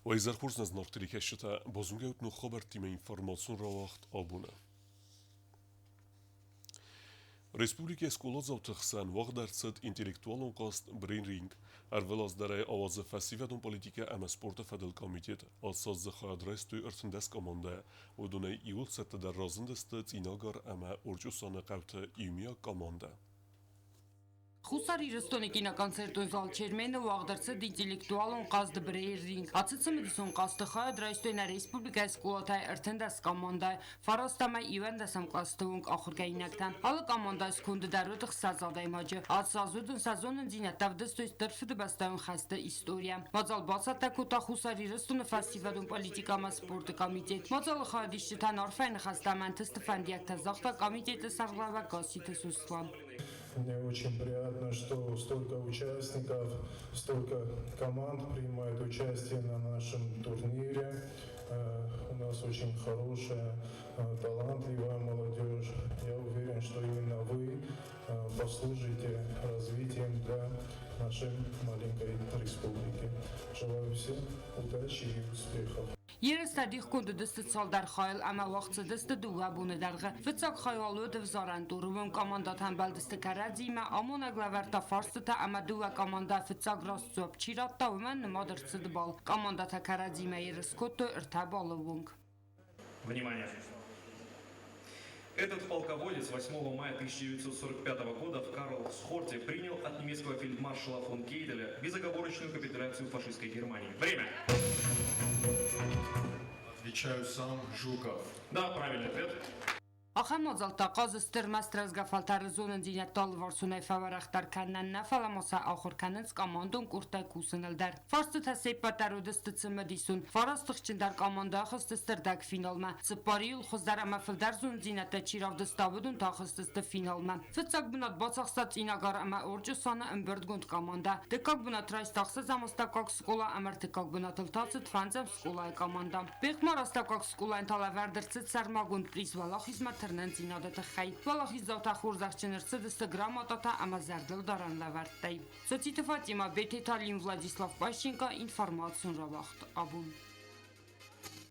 Уӕ изӕр хорз нӕ зынаргъ телекӕсджытӕ, базонгӕ ут ног хабӕрттимӕ информацион рауагъд абоны. Республикӕйы скъоладзауты хсӕн уагъд ӕрцыд интеллектуалон хъазт «Брейн-ринг». Ӕрвылаз дӕр ӕй ауадзы фӕсивӕдон политикӕ ӕмӕ спорты фӕдыл комитет. Ацы аз дзы хайад райстой 13 командӕ. Уыдонӕй иуыл цӕттӕдӕр разындысты Цъинагар ӕмӕ Орчъосаны хъӕуты иумиаг командӕ. Хуссар Ирыстоны киноконцертон зал Чермен-ы уагъд ӕрцыд интеллектуалон хъазты брейн-ринг. Ацы цымыдисон хъазты хайад райстой нӕ республикӕйы скъолатӕй 13 командӕ, фараст ӕмӕ иуӕндӕсӕм кълӕсты онг ахуыргӕнинӕгтӕ. Алы командӕйы сконды дӕр уыд 60 адӕймаджы. Ацы аз уыдон сӕ зонындзинӕдтӕ ӕвдыстой Стыр Фыдыбӕстӕйон хӕсты историйӕ. Мадзал бацӕттӕ кодта Хуссар Ирыстоны фӕсивӕдон политикӕ ӕмӕ спорты комитет. Мадзалы хайадисджытӕн арфӕйы ныхӕстӕ ӕмӕ ӕнтысты фӕндиӕгтӕ загъта комитеты сӕргълӕууӕг Гасситы Сослан. Мне очень приятно, что столько участников, столько команд принимает участие на нашем турнире. У нас очень хорошая, талантливая молодежь. Я уверен, что именно вы послужите развитием для нашей маленькой республики. Желаю всем удачи и успехов. Ерыстӕ дихгонд уыдысты цалдӕр хайыл ӕмӕ уагъд цыдысты дыууӕ боны дӕргъы. Фыццаг хай уал уыд ӕвзарӕн тур. Уым командӕтӕ ӕмбӕлдысты кӕрӕдзимӕ, амонӕг лӕвӕрдта фарстытӕ ӕмӕ дыууӕ командӕ фыццаг раст дзуапп чи радта, уымӕн нымад ӕрцыд бал. Командӕтӕ кӕрӕдзимӕ ерыс кодтой ӕртӕ баллы онг. Внимание! Этот полководец 8 мая 1945 года в Карлсхорте принял от немецкого фельдмаршала фон Кейделя безоговорочную капитуляцию фашистской Германии. Время! Отвечаю сам, Жуков. Да, правильный ответ. Ахӕм мадзӕлттӕ ахъаз сты ӕрмӕст рӕзгӕ фӕлтӕры зонындзинӕдты алыварсонӕй фӕуӕрӕхдӕр кӕнынӕн нӕ, фӕлӕ ма сӕ ахуыр кӕнынц командон къордтӕй кусыныл дӕр. Фарстытӕ се ппӕт дӕр уыдысты цымыдисон. Фараст тыхджындӕр командӕ ахызтысты ӕрдӕгфиналмӕ. Цыппар июль хуыздӕр ӕмӕ фылдӕр зонындзинӕдтӕ чи равдыста, уыдон та ахызтысты финалмӕ. Фыццаг бынат бацахста Цъинагар ӕмӕ Орчъосаны ӕмбырдгонд командӕ. Дыккаг бынат райста ӕхсӕзӕм астӕуккаг скъола ӕмӕ ӕртыккаг бынатыл та цыд фӕндзӕм скъолайы командӕ. Бехъмар астӕуккаг скъолайӕн та лӕвӕрд ӕрцыд сӕрмагонд приз уӕлахизмӕ тырнындзинады тыххӕй. Уӕлахиздзаутӕ хорзӕхджын ӕрцыдысты грамотатӕ ӕмӕ зӕрдылдарӕн лӕвӕрттӕй. Социты Фатимӕ, Бететы Алим, Владислав Пащенко, информацион рауагъд абон.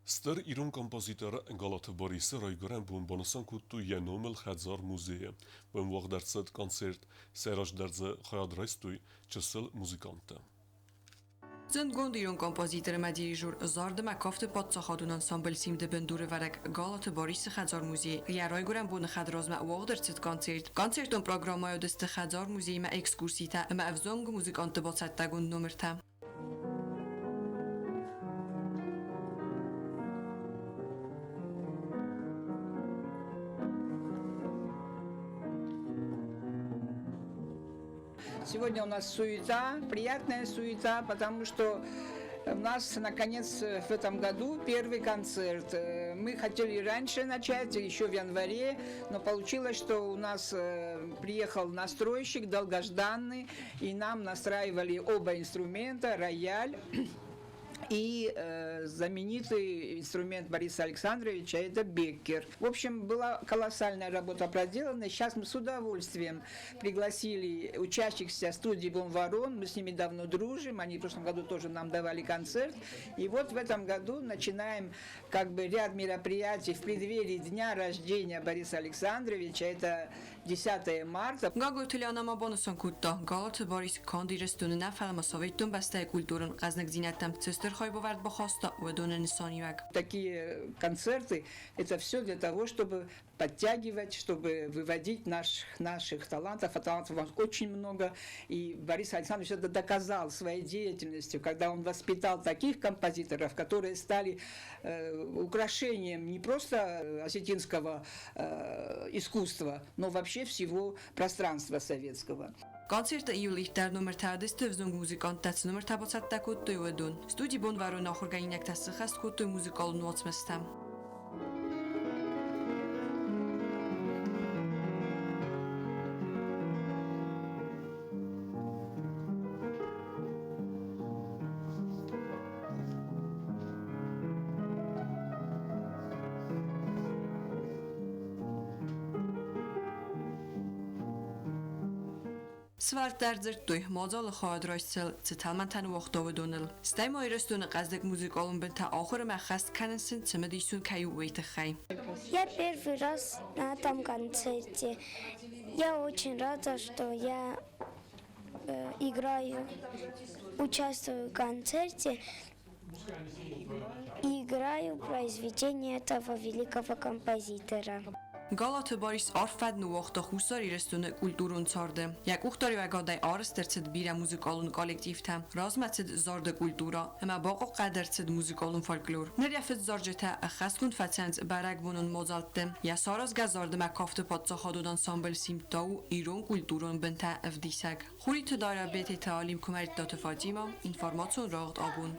Стыр ирон композитор Галаты Борисы райгуырӕн бон банысан кодтой йӕ номыл хӕдзар-музейы. Уым уагъд ӕрцыд концерт, сӕ раздӕр дзы хайад райстой чысыл музыканттӕ. Зындгонд ирон композитор ӕмӕ дирижер зарды ӕмӕ кафты паддзахадон ансамбль «Симд-ы бындурӕвӕрӕг Галаты Борисы хӕдзар-музей йӕ райгуырӕн боны хӕдразмӕ уагъд ӕрцыд концерт. Концертон программӕйы уыдысты хӕдзар-музеймӕ экскурситӕ ӕмӕ ӕвзонг музыкантты бацӕттӕгонд номыртӕ. Сегодня у нас суета, приятная суета, потому что у нас, наконец, в этом году первый концерт. Мы хотели раньше начать, еще в январе, но получилось, что у нас приехал настройщик долгожданный, и нам настраивали оба инструмента, рояль и знаменитый инструмент Бориса Александровича – это Беккер. В общем, была колоссальная работа проделана. Сейчас мы с удовольствием пригласили учащихся студии «Бомворон». Мы с ними давно дружим. Они в прошлом году тоже нам давали концерт. И вот в этом году начинаем как бы ряд мероприятий в преддверии дня рождения Бориса Александровича. Это 10 марта. Гаглойты Лиана ма банысан кодта, Галаты Борис канд Ирыстоны нӕ, фӕлӕ ма Советон бӕстӕйы культурон хъӕзныгдзинӕдтӕм цы стыр хайбавӕрд бахаста, уыдоны нысаниуӕг. Такие концерты – это все для того, чтобы подтягивать, чтобы выводить наших талантов, а талантов у нас очень много. И Борис Александрович это доказал своей деятельностью, когда он воспитал таких композиторов, которые стали украшением не просто осетинского искусства, но вообще всего пространства советского. Концерты июлы ирддӕр номыртӕ уыдысты ӕвзонг музыканттӕ цы номыртӕ бацӕттӕ кодтой, уыдон. Студи Бонвӕрон ахуыргӕнинӕгтӕ сыххӕст кодтой музыкалон уацмыстӕ. Сывӕллӕттӕ ӕрдзырдтой, мадзалы хайад райсыныл цы тӕлмӕнтӕ ныууагъта, уыдоныл. Стӕй ма Ирыстоны хъӕздыг музыкалон бынтӕ ахуыр ӕмӕ ӕххӕст кӕнын сын цымыдисон кӕй у, уый тыххӕй. Я первый раз на этом концерте. Я очень рада, что я играю, участвую в концерте и играю произведение этого великого композитора. Галаты Барис арф фӕд ныууагъта Хуссар Ирыстоны культурон царды. Йӕ къухдариуӕгадӕй арӕзт ӕрцыд бирӕ музыкалон коллективтӕ, размӕ цыд зарды культурӕ ӕмӕ бахъахъхъӕд ӕрцыд музыкалон фольклор. Ныр йӕ фыд зарджытӕ ӕххӕстгонд фӕцӕнц бӕрӕгбонон мадзӕлтты. Йӕ саразгӕ зардмӕ кафты паддзахадон ансамбль Симд та у ирон культурон бынтӕ ӕвдисӕг. Хуриты Дарья, Бететы Алим, Куымӕридтаты Фатимӕ, информацион рауагъд Абон.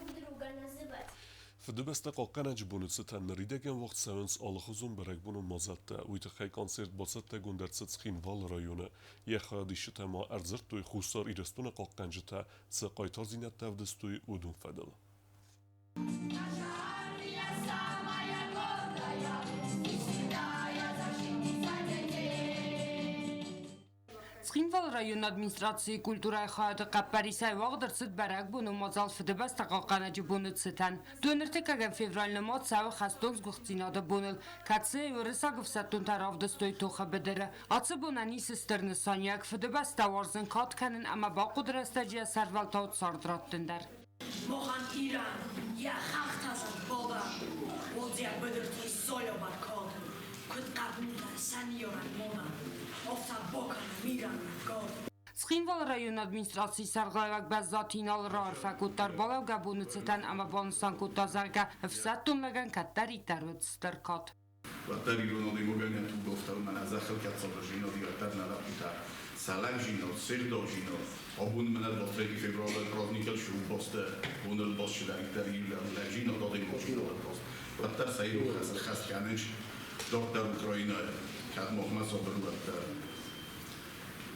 Фыдыбӕстӕ хъахъхъӕнӕджы боны цытӕн ныридӕгӕн уагъд цӕуынц алыхуызон бӕрӕгбонон мадзӕлттӕ. Уый тыххӕй концерт бацӕттӕгонд ӕрцыд Цхинвалы районы. Йӕ хайадисджытӕ ма ӕрдзырдтой Хуссар Ирыстоны хъахъхъӕнджытӕ цы хъайтардзинӕдтӕ ӕвдыстой, уыдон фӕдыл. Цхинвалы районы администрацийы культурӕйы хайады хъӕппӕрисӕй уагъд ӕрцыд бӕрӕгбонон мадзал Фыдыбӕстӕ хъахъхъӕнӕджы боны цытӕн. 31 февраль нымад цӕуы хӕстон сгуыхтдзинады боныл, кӕцыйы уырыссаг ӕфсӕддонтӕ равдыстой тохы быдыры. Ацы бонӕн ис стыр нысаниуӕг Фыдыбӕстӕ уарзын, кад кӕнын ӕмӕ бахъуыды рӕстӕджы йӕ сӕрвӕлтау цард раттын дӕр. Мохӕн Ирӕн йӕ хӕхтӕ зӕрдболӕн, Уодзиаг быдырти зойомар код, Куд хъӕбултӕ сӕ ниййорӕг монӕн, Офтӕ бокӕнӕ мирӕн год. Цхинвалы районы администрацийы сӕргълӕууӕг Бӕззаты Инал раарфӕ кодта ӕрбалӕугӕ боны цытӕн ӕмӕ банысан кодта, зӕгъгӕ, ӕфсӕддон лӕгӕн кӕддӕриддӕр уыд стыр кад. Уӕддӕр ирон адӕймагӕн йӕ тугӕфтауынӕн а зӕххыл кӕд цавӕр зинад и, уӕддӕр нӕ лӕппутӕ сӕ лӕгзинад, се гъдаузинад. Абон мӕнӕ 23 февралы праздникыл шоу-басты боныл басчидӕриддӕр лӕгзинад, адӕймагзинады пост. Уӕддӕр сӕ ирон хӕс ӕххӕст кӕнынц дарддӕр Украинӕйы, кӕд махмӕ сабыр, уӕддӕр.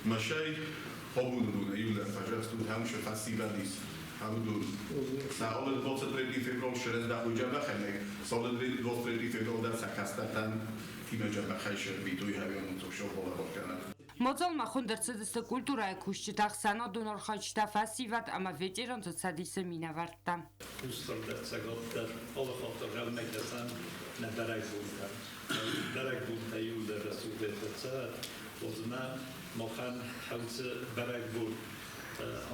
Мӕсӕй абоны бонӕй иулӕр фӕзӕхстут хӕмышы фӕсивӕдис хӕмыдон. Сӕ алы 23 феврал сӕрӕздӕхой джабахӕнӕг, салы 23 феврал дӕр сӕ кӕстӕртӕн тимӕ джабахӕй сӕрвитой хӕвион цокшол балӕвар кӕнӕд. Мадзалмӕ хуынд ӕрцыдысты культурӕйы кусджытӕ, ӕхсӕнадон архайджытӕ, фӕсивӕд ӕмӕ ветеранты цӕдисы минӕвӕрттӕ. Хуссар дӕр, Цӕгат дӕр алы хатт дӕр ӕнхъӕлмӕ нӕ бӕрӕгбонтӕм. Бӕрӕгбонтӕ иууылдӕр рӕсугъдӕй фӕцӕрӕд, уӕдмӕ махӕн хӕуцы бӕрӕгбон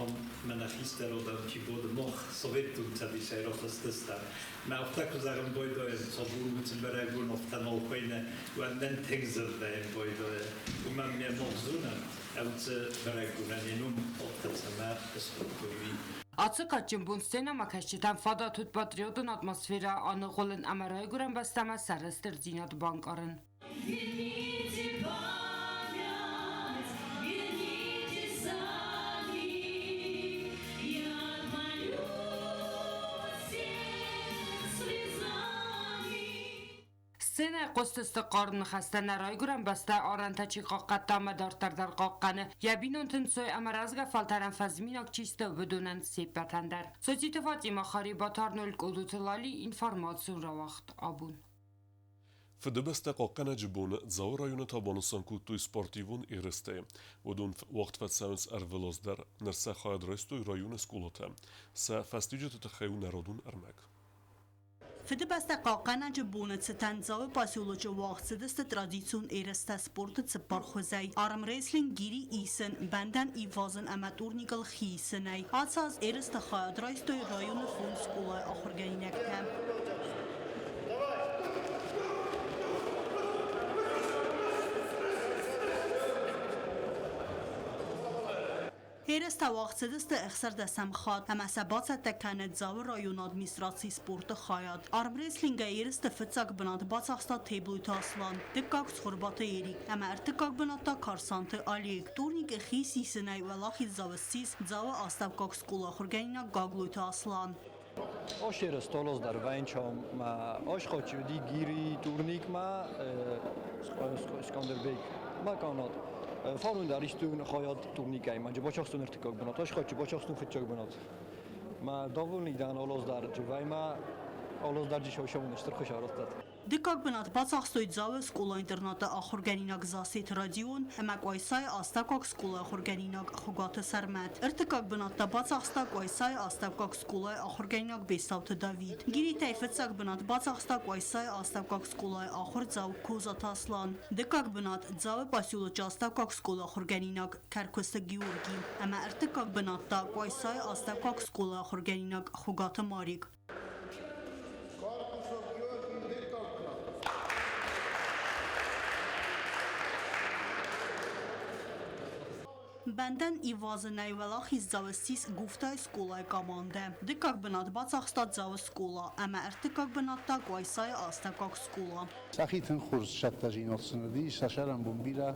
ам мӕнӕ хистӕр адӕм чи бады, мах Советон Цӕдисӕй рахызтыстӕм. Мӕ афтӕ куы зӕгъын байдайӕм, сабур уыцы бӕрӕгбон афтӕ нал хуыйны, уӕд нӕн тынг зӕрдӕйӕн байдайы. Уымӕн ме мах зонӕм, ӕуцы бӕрӕгбонӕн йӕ ном афтӕ цӕмӕ скодтой, уый. Ацы кадджын бон сценӕмӕкӕсджытӕн фадат уыд патриотон атмосферӕ аныгъуылын ӕмӕ райгуырӕн бӕстӕмӕ сӕрыстырдзинад банкъарын. Верните память, верните сами, я отмолю всех слезами. Сценӕйы хъуыстысты хъарм ныхӕстӕ нӕ райгуырӕн бӕстӕ арӕнтӕ чи хъахъхъӕдта ӕмӕ дарддӕр дӕр хъахъхъӕны, йӕ бинонты нцой ӕмӕ рӕзгӕ фӕлтӕрӕн фӕзминаг чи сты, уыдонӕн се ппӕтӕн дӕр. Цоциты Фатимӕ, Харебаты Арнольд, Къудуты Лали, информацион рауагъд Абон. Фыдыбӕстӕ хъахъхъӕнӕджы боны Дзауы районы та банысан кодтой спортивон ерыстӕ. Уыдон уагъд фӕцӕуынц ӕрвылаз дӕр. Ныр сӕ хайад райстой районы скъолатӕ. Сӕ фӕстиуджыты тыххӕй у нӕ радон ӕрмӕг. Фыдыбӕстӕ хъахъхъӕнӕджы боны цытӕн Дзауы поселочы уагъд цыдысты традицион ерыстӕ спорты цыппар хуызӕй: армрестлинг, гири исын, бӕндӕн ивазын ӕмӕ турникыл хи исынӕй. Ацы аз ерысты хайад райстой районы фондз скъолайы ахуыргӕнинӕгтӕ. Ерыстӕ уагъд цыдысты 16-ӕм хатт ӕмӕ сӕ бацӕттӕ кӕны Дзауы районы администрацийы спорты хайад. Армрестлингӕй ерысты фыццаг бынат бацахста Теблойты Аслан, дыккаг Цхуырбаты Эрик ӕмӕ ӕртыккаг бынат та Карсанты Олег. Турникы хи сисынӕй уӕлахиздзау ссис Дзауы астӕуккаг скъолайы ахуыргӕнинаг Гаглойты Аслан. Ошера столос дар венчом ма ошхочуди гири турник ма Скандербег ма канат. Фарун дар истун хаят турникай ма бачахстун ӕртыккаг бынат, ошхочу бачахстун фыццаг бынат. Ма довольный дан олос дар джувай ма олос дар джишо шомун стыр хуш аростат. Дыккаг бынат бацахстой Дзауы скъола-интернаты ахуыргӕнинаг Зассеты Родион ӕмӕ Къуайсайы астӕуккаг скъолайы ахуыргӕнинаг Хуыгаты Сӕрмӕт. Ӕртыккаг бынат та бацахста Къуайсайы астӕуккаг скъолайы ахуыргӕнинаг Бестауты Давид. Гиритӕй фыццаг бынат бацахста Къуайсайы астӕуккаг скъолайы ахуырдзау Козаты Аслан. Дыккаг бынат Дзауы поселочы астӕуккаг скъолайы ахуыргӕнинаг Кӕркуысты Георги ӕмӕ ӕртыккаг бынат та Къуайсайы астӕуккаг скъолайы ахуыргӕнинаг Хуыгаты Марик. Бӕндӕн ивазынӕй уӕлахиздзау ссис Гуфтайы скъолайы командӕ. Дыккаг бынат бацахста Дзауы скъола ӕмӕ ӕртыккаг бынат та Къуайсайы астӕуккаг скъола. Сӕхи тынг хорз цӕттӕдзинад сын уыди, сӕ сӕрӕнбон бирӕ,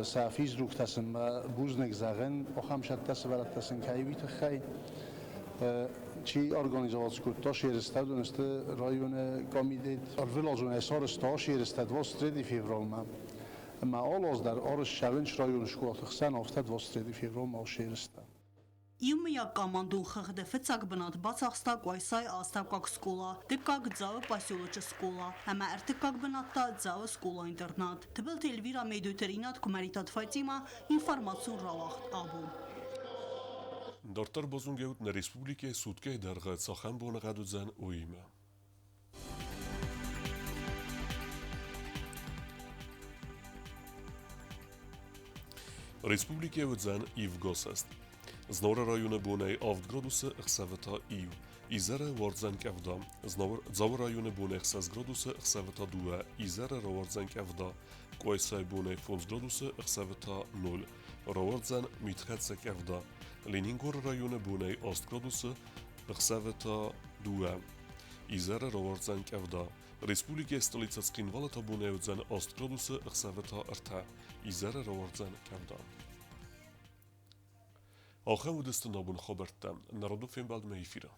сӕ физруктӕ сын мӕ бузныг зӕгъын, ахӕм цӕттӕ сывӕллӕттӕ сын кӕй уый тыххӕй. Чи организовать кодта ерыстӕ, уыдон сты районы комитет. Ӕрвылазонӕй сарӕзта ерыстӕ 23 февралмӕ. Ӕмӕ алы аз дӕр арӕзт цӕуынц районы скъолаты хсӕн афтӕ 23 февралмӕ ерыстӕ. Иумӕйаг командон хыгъды фыццаг бынат бацахста Къуайсайы астӕуккаг скъола, дыккаг Дзауы поселочы скъола ӕмӕ ӕртыккаг бынат та Дзауы скъола-интернат. Тыбылты Эльвира, Медойты Ринат, Куымӕридтаты Фатимӕ, информацион рауагъд абон. Дарддӕр базонгӕут нӕ республикӕйы суткӕйы дӕргъы цахӕм боныгъӕд уыдзӕн, уыимӕ. Республикӕйы уыдзӕн ивгосӕст. Знауыры районы бонӕй 7 градусы, ӕхсӕвы та иу. Изӕры уардзӕн къӕвда. Дзауы районы бонӕй 6 градусы, ӕхсӕвы та 2. Изӕры рауардзӕн къӕвда. Къуайсайы бонӕй 5 градусы, ӕхсӕвы та 0. Рауардзӕн митхӕццӕ къӕвда. Ленингоры районы бонӕй 8 градусы, ӕхсӕвы та 2. Изӕры рауардзӕн къӕвда. Республикӕйы столицӕ Цхинвалы та бонӕй уыдзӕн 8 градусы, ӕхсӕвы та 3. Изӕры рауардзӕн къӕвда. Ахӕм уыдысты нӕ абоны хабӕрттӕ. Народон фембӕлдмӕ эфиры.